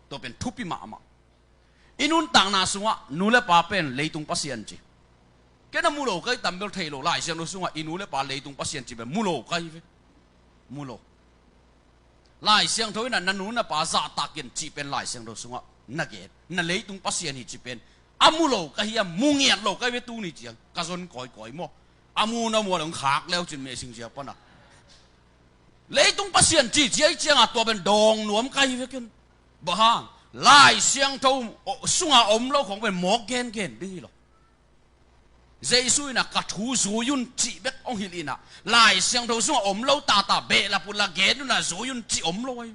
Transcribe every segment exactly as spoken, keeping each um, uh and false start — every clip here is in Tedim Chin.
Tua pen thupi mahmah. I nuntakna sungah nu le pa pen leitung pasian ci. Ken a mu lo ka hi, tambel thei lo, Lai Siangtho sungah i nu le pa leitung pasian ci pen mu lo ka hi ve. Mu lo. Lai Siangtho in ah na nu na pa zahtak in cih pen Lai Siangtho sungah na gen. Na leitung pasian hi cih pen a mu lo ka hi a, mu ngiat lo ka hi ve tuni ciang. Ka zon kawikawi maw. A mu na mu a dong khak leu cin meh sing zia pana. Leitung pasian ci ci a hi ciangah tua pen dawng nuam ka hi ve ken. Bang hang, Lai Siangtho sungah om lo khong pen mawk gengen ding hi lo. Jesu in ah ka thu zui un cih bek hong hilh in ah, Lai Siangtho sungah om lo tata behlap un la gen un ah zui un cih om lo ahi.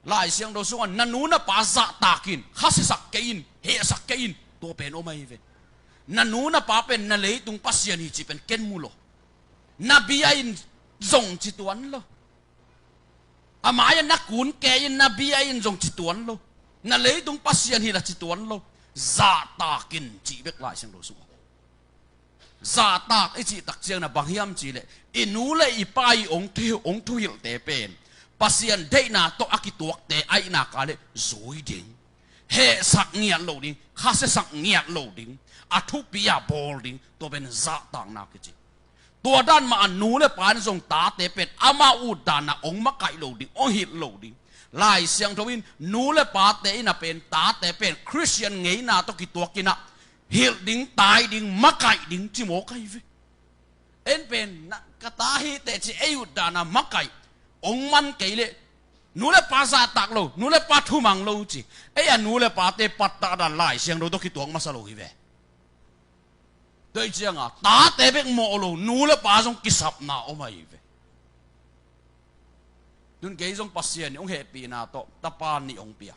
Lai Siangtho sungah na nu na pa zahtak in, khasiasak kei in, hehsak kei in, tua pen om ahi ve. Na nu na pa pen na leitung pasian hi cih pen ken mu lo. Na bia in zong ci tuan lo. A mai-ah na kun kei in na bia in zong ci tuan lo. Na leitung pasian hi la ci tuan lo. Zahtak in cih bek Lai Siangtho sungah. Zahtak i cih tak ciang na bang hiam cih leh, i nu le i pa i hong thu, hong thuhilhte pen Pasian deihna tawh a kituakte ahihna ka leh zui ding. Hehsak ngiat lo ding, khasiasak ngiat lo ding, a thupi a bawl ding, tua pen zahtakna kici. Tua dan mah a nu le pa in zong tate pen amau ut dan a hong makaih lo ding, hong hilh lo ding. Lai Siangtho in nu le pate in a pen tate pen Khristian ngeina tawh kituak in ah hilh ding, tai ding, makaih ding ci mawk ahi ve. En pen na, ka ta hi teh ci ei ut dan a makaih hong man kei leh, nu le pa zahtak lo, nu le pa thumang lo ci. Ei a nu le pate pattah dan Lai Siangtho tawh kituak masa lo hi ve. Tua hi ciangah tate bek mawh lo, nu le pa zong kisapna om ahi ve. Tun kei zong Pasian in hong hehpihna tawh tapa nih hong pia.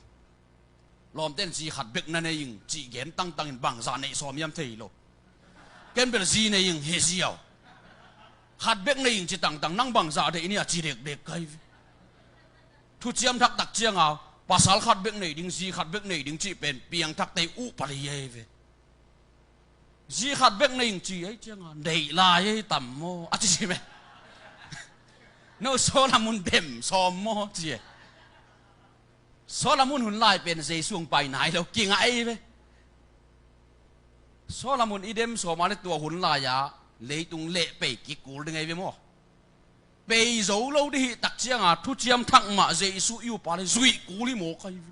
Lawmte in zi khat bek na nei ing cih gen tangtang in bangzah neih sawm hiam thei lo. Ken bel zi nei ing, he ziau. Khat bek nei ing ci tangtang, nang bangzah deih ni a ci dekdek ka hi ve. Thuciam Thak tak ciangah pasal khat bek nei ding, zi khat bek nei ding cih pen piangthakte uh pali ahi ve. Zi khat bek nei ing ci ahi ciangah, neih lai ahi tam maw a ci ci meh. No Solomon bem sawm maw ci e. Solomon hun lai pen Jesu hong pai nai lo, kingah ei ve. Solomon i dem sawm a le tua hun lai-ah leitung leh pei kikul ding ei ve maw. Pei zo lo ding hi tak ciangah Thuciam Thak mah Jesu i upa le zuih kul hi maw ka hi ve.